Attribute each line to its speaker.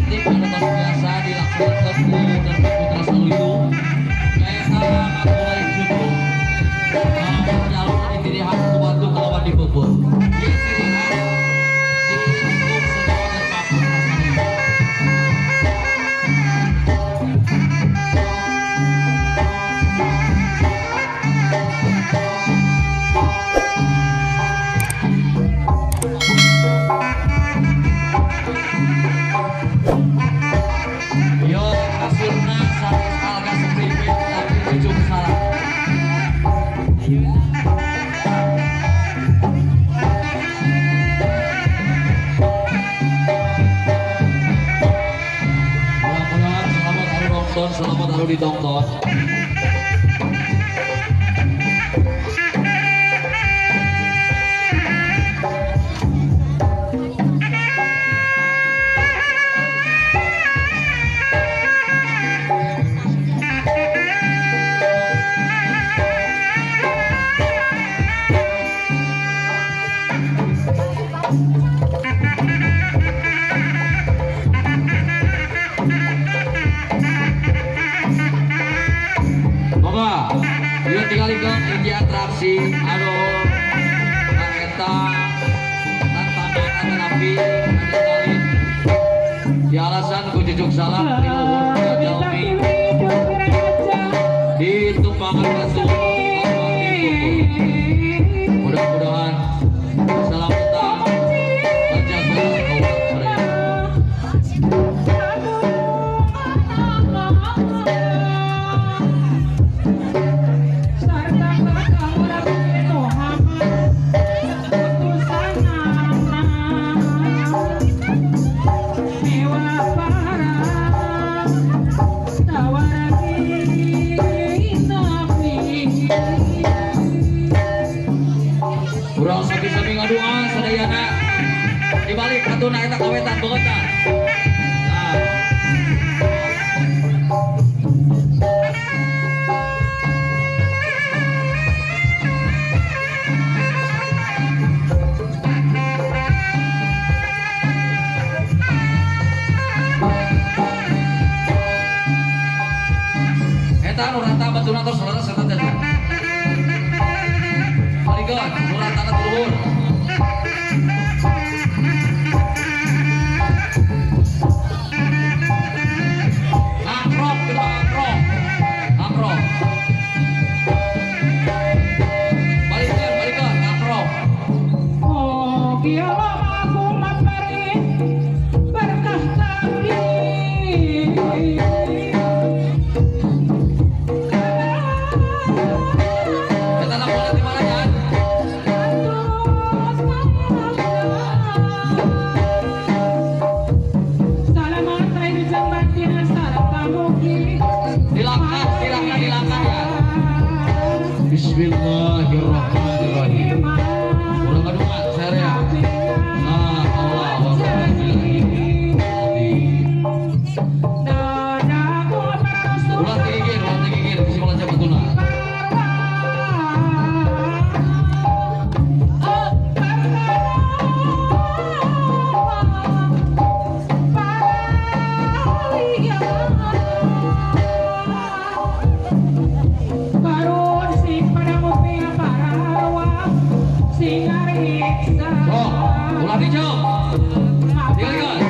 Speaker 1: rintik anu tos biasa dilaksanakeun ku Darma Putra Saluyu nyaeta ngakulai cucu jalur ditirihan ku batu kalawan dipeupeut. Ieu sirihan di lingkup Senyawa Darma Putra Saluyu. Yo kasurna sanes alga sepripit tapi cucuk salah. Mudah-mudahan selamat anu nonton, selamat anu ditonton. Ieu tingalikeun hiji atraksi anu eta tantangan atanapi adrenalin di alasan ku cucuk salah di luhur jalmi di tumpangan batu lawan dipukul. Mudah-mudahan keselamatan terjaga kaula sadaya. Urang sami-sami ngadua sadayana dibalik katuna eta kawetan beungeutna. Nah. Eta nu rata batuna tos leres eta teh. Balikeun nu ratana ti luhur. Akrok kita akrok. Akrok. Balikeun balikeun akrok.
Speaker 2: Oh, aku mapari berkah tapi.
Speaker 1: Eta lamun di mana ya? Dilangkah, silahkan dilangkah ya. Bismillahirrahmanirrahim. Urang ngadungan saya. Nah, Allah wa ulah tinggiin, bisi meloncat batuna. Oh, ulah dijauh. Tinggalkan.